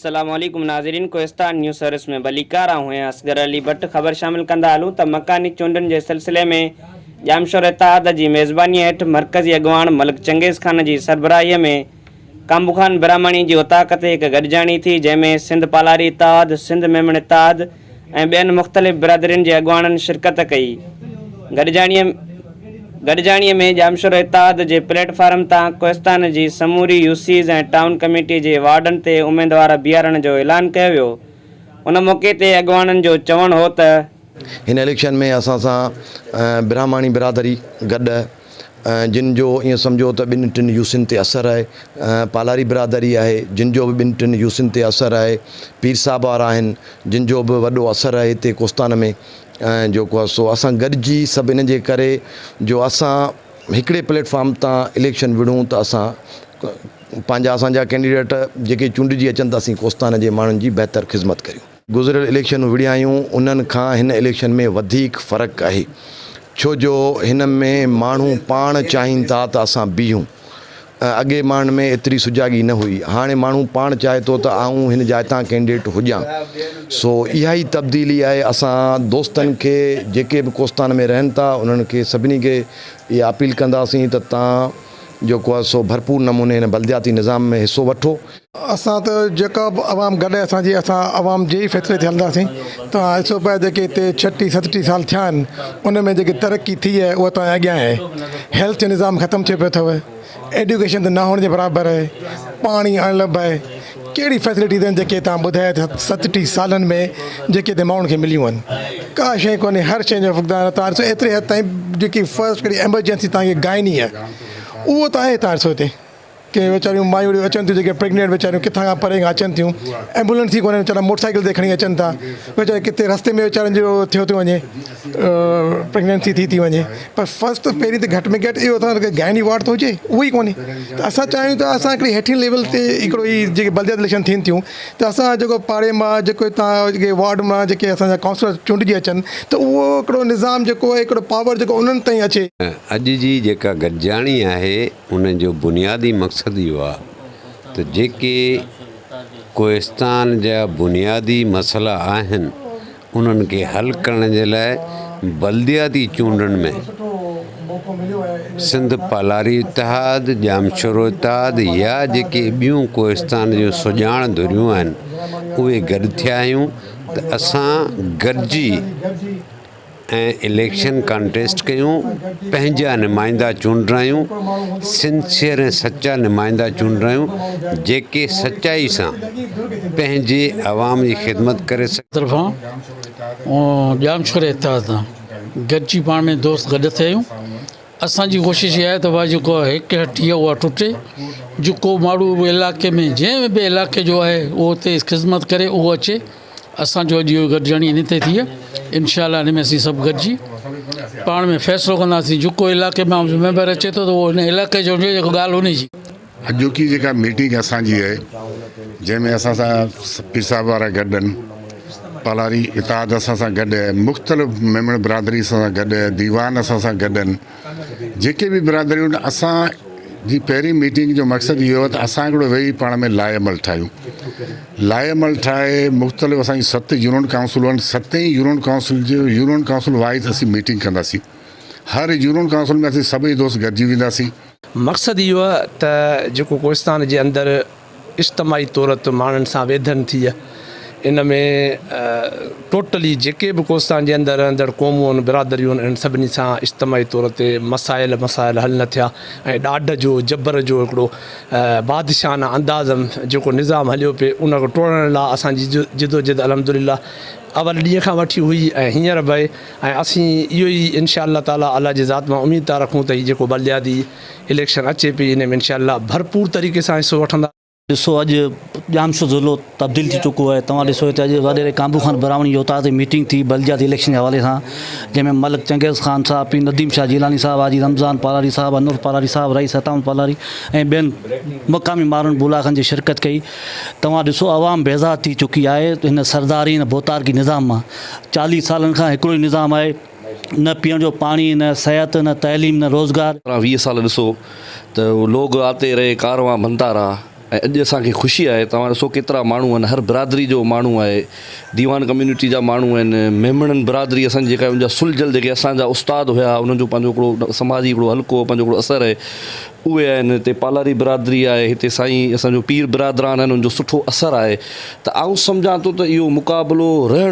السلام عليڪم ناظرين ڪوهستان نيوز سروس ۾ ڀليڪار آئون آهيان اصغر علي ڀٽ خبر شامل ڪندا هلون ته مڪاني چونڊن جي سلسلي ۾ ڄامشوري اتحاد جي ميزباني هيٺ مرڪزي اڳواڻ ملڪ چنگيز خان جي سربراهي ۾ ڪانبو خان براهماڻي جي اوطاق تي هڪ گڏجاڻي ٿي جنهن ۾ سنڌ پالاري اتحاد سنڌ ميمڻ اتحاد ۽ ٻين مختلف برادرين جي اڳواڻن شرڪت ڪئي. گڏجاڻي ۾ ڄامشورو اتحاد جي پليٽ فارم تان ڪوهستان جي سموري يوسيز ۽ ٽائون ڪميٽي جي وارڊن تي اميدوار بيهارڻ جو اعلان ڪيو ويو. ان موقعي تي اڳواڻن جو چوڻ هو ته. هن اليڪشن ۾ اسان سان براهماڻي برادري گڏ جن جو ائين سمجهو ته ٻن ٽن يوسين تي اثر آهي، پالاري برادري آهي جن جو به ٻن ٽن يوسين تي اثر آهي، پير صاحب وارا آهن جن جو به وڏو اثر آهي هتي ڪوستان ۾ جيڪو آهي سو اسان گڏجي سڀ ان جي ڪري جو اسان هڪڙي پليٽ فارم تان اليڪشن وڙهون ته اسان پنهنجا اسان جا ڪينڊيڊيٽ جيڪي چونڊجي اچن ته اسين ڪوستان جي ماڻهن جي بهتر خذمت ڪريون. گذريل اليڪشنون وڙهيا آهيون انهن کان هن اليڪشن ۾ وڌيڪ فرق آهي ڇو جو هن ۾ ماڻهو پاڻ چاهين ٿا ته اسان بيهون اڳي ماڻهن ۾ ايتري سجاڳي نه هئي هاڻي ماڻهو پاڻ چاهي ٿو ته آئون هن جاء تان ڪينڊيڊيٽ هجان سو اها ئي تبديلي آهي اسان دوستن کي جيڪي به ڪوستان ۾ رهن ٿا انهن کي سڀني کي اها اپيل ڪنداسين ته تان جيڪو آهي سو ڀرپور نموني هن بلدياتي نظام ۾ حصو وٺو. اسان ته جيڪا به عوام گڏ آهي اسان جي اسان عوام جي ئي فيصلي تي هلنداسين توهان ڏسو پيا جيڪي هتي ڇٽيهه ستٽيهه سال ٿيا آهن ان ۾ جيڪي ترقي ٿي آهي اها توهان جي اڳيان آهي هيلٿ جو نظام ختم ٿيو پيو اٿو ايڊيوڪيشن ته نه هئڻ جي برابر آهي پاڻي اڻلڀ آهي ڪهڙي فيسلٽيز آهن جيڪي توهان ٻڌايو ته ستٽيهه سالن ۾ جيڪي هتي ماڻهن کي مليون آهن ڪا شيء ڪونهي هر شيء جو فقدان آهي توهان ڏسو ايتري حد تائين جيڪي فرسٽ ڪهڙي ايمرجنسي توهان کي گائني آهي اهو ته آهي توهان ڏسو هتي ڪي ويچاريون مايون اهڙيون اچن ٿيون جيڪي پريگنينٽ ويچاريون ڪٿان کان پري کان اچن ٿيون ايمبولينس ئي ڪونهي ويچارا موٽر سائيڪل تي کڻي اچن ٿا ويچارا ڪٿي رستي ۾ ويچارن جو ٿيو ٿو وڃي پريگنينسي ٿي ٿي وڃي پر فرسٽ پهرين ته گهٽ ۾ گهٽ اهو ته گائني وارڊ ته هجي اهو ئي ڪونهي ته اسان چاهيون ٿا اسان هڪڙي هيٺين ليول تي هڪڙو هي جيڪي بلديات اليڪشن ٿين ٿيون ته اسان جيڪو پاڙي مان جيڪو هتان جيڪي وارڊ مان جيڪي اسان جا ڪائونسلر چونڊجي اچن ته اهو هڪڙو نظام جيڪو آهي هڪڙو پاور جيڪو انهن تائين اچي. اڄ جي جيڪا گڏجاڻي آهي ان جو بنيادي مقصد اهو آهي ته جيڪي ڪوهستان جا بنيادي مسئلا آهن انهن کي حل ڪرڻ جي لاء بلدياتي چونڊن ۾ سنڌ پالاري اتحاد، ڄامشورو اتحاد يا جيڪي ٻيون ڪوهستان جون سڄاڻ ڌريون آهن اهي گڏ ٿيا آهيون ته اسان گڏجي ۽ اليڪشن ڪانٽيسٽ ڪيون، پنهنجا نمائندا چونڊرايون، سنسيئر ۽ سچا نمائندا چونڊرايون، جيڪي سچائي سان پنهنجي عوام جي خدمت ڪري سگهن. طرفان ڄامشوري اتحاد سان گڏجي پاڻ ۾ دوست گڏ ٿيا آهيون اسان جي ڪوشش اها آهي ته ڀائي جيڪو هڪ هٽي آهي اها ٽٽي جيڪو ماڻهو علائقي ۾ جنهن به علائقي جو آهي اهو اتي خدمت ڪري اهو اچي اسان جو اڄ اهو گڏجاڻي ان تي ٿي آهي انشاء الله ان ۾ اسين سڀ گڏجي پاڻ ۾ فيصلو ڪنداسين جيڪو علائقي مان ميمبر اچي ٿو ته اهو ان علائقي جو هجي جيڪو ڳالهه ان جي. اڄوڪي جيڪا ميٽنگ اسان جي آهي جنهن ۾ اسان سان پير صاحب وارا گڏ آهن پالاري اتحاد اسان سان گڏ آهي مختلف ميمڻ برادري اسان سان گڏ آهي ديوان اسان سان گڏ آهن جيڪي به برادريون آهن اسان جي پهرين ميٽنگ جو مقصد اهو هو ته اسان هڪڙو ويهي پاڻ ۾ لاء عمل ٺاهيون لاء عمل ٺاهي مختلف اسان جي ست يونين ڪائونسلون آهن ستين يونين ڪائونسل جو يونين ڪائونسل وائز اسين ميٽنگ ڪنداسين هر يونين ڪائونسل ۾ اسين سڀئي دوست گڏجي وينداسين. مقصد اهو ته جيڪو ڪوهستان جي اندر اجتماعي طور تي ماڻهن سان ويڌن ٿي ان ۾ ٽوٽلي جيڪي به ڪوهستان جي اندر رهندڙ قومون آهن برادريون آهن انهن سڀني سان اجتماعي طور تي مسائل مسائل حل نه ٿيا ۽ ڏاڍ جو جبر جو هڪڙو بادشاهانه انداز جيڪو نظام هليو پئي ان کي ٽوڙڻ لاء اسان جي جدوجھد الحمدلله اول ڏينهن کان وٺي هئي ۽ هينئر به آهي ۽ اسين اهو ئي انشاء الله تعالي الله جي ذات مان اميد ٿا رکون ته هي جيڪو بلدياتي اليڪشن اچي پئي ان ۾ انشاء الله ڀرپور طريقي سان حصو وٺندا. ڏسو اڄ ڄامشورو ضلعو تبديل ٿي چڪو آهي توهان ڏسو هتي اڄ وڏيري ڪانڀو خان براهوڻي جي اوطاق تي ميٽنگ ٿي بلدياتي اليڪشن جي حوالي سان جنهن ۾ ملڪ چنگيز خان صاحب پير نديم شاهه جيلاني صاحب حاجي رمضان پالاري صاحب انور پالاري صاحب رئيس عطاء پالاري ۽ ٻين مقامي ماڻهن بولاخن جي شرڪت ڪئي توهان ڏسو عوام بيزار ٿي چڪي آهي هن سرداري هن ڀوتارڪي نظام مان چاليهه سالن کان هڪڙو ئي نظام آهي نه پيئڻ جو پاڻي نه صحت نه تعليم نه روزگار. 20 سال ڏسو ته لوگ آتي رهي ڪاروان بنتا رها. ۽ اڄ اسان کي خوشي آهي توهان ڏسو ڪيترا ماڻهو آهن هر برادري جو ماڻهو آهي ديوان ڪميونٽي جا ماڻهو آهن ميمڻن برادري اسان جي جيڪا ان جا سلجهيل جيڪي اسان جا استاد هيا انهن جو پنهنجو هڪڙو سماجي هڪڙو حلقو پنهنجو هڪڙو اثر آهي اهي آهن هتي پالاري برادري آهي هتي سائين اسان جو پير برادران آهن ان جو سٺو اثر آهي ته آئون سمجهان ٿو ته اهو مقابلو رهڻ.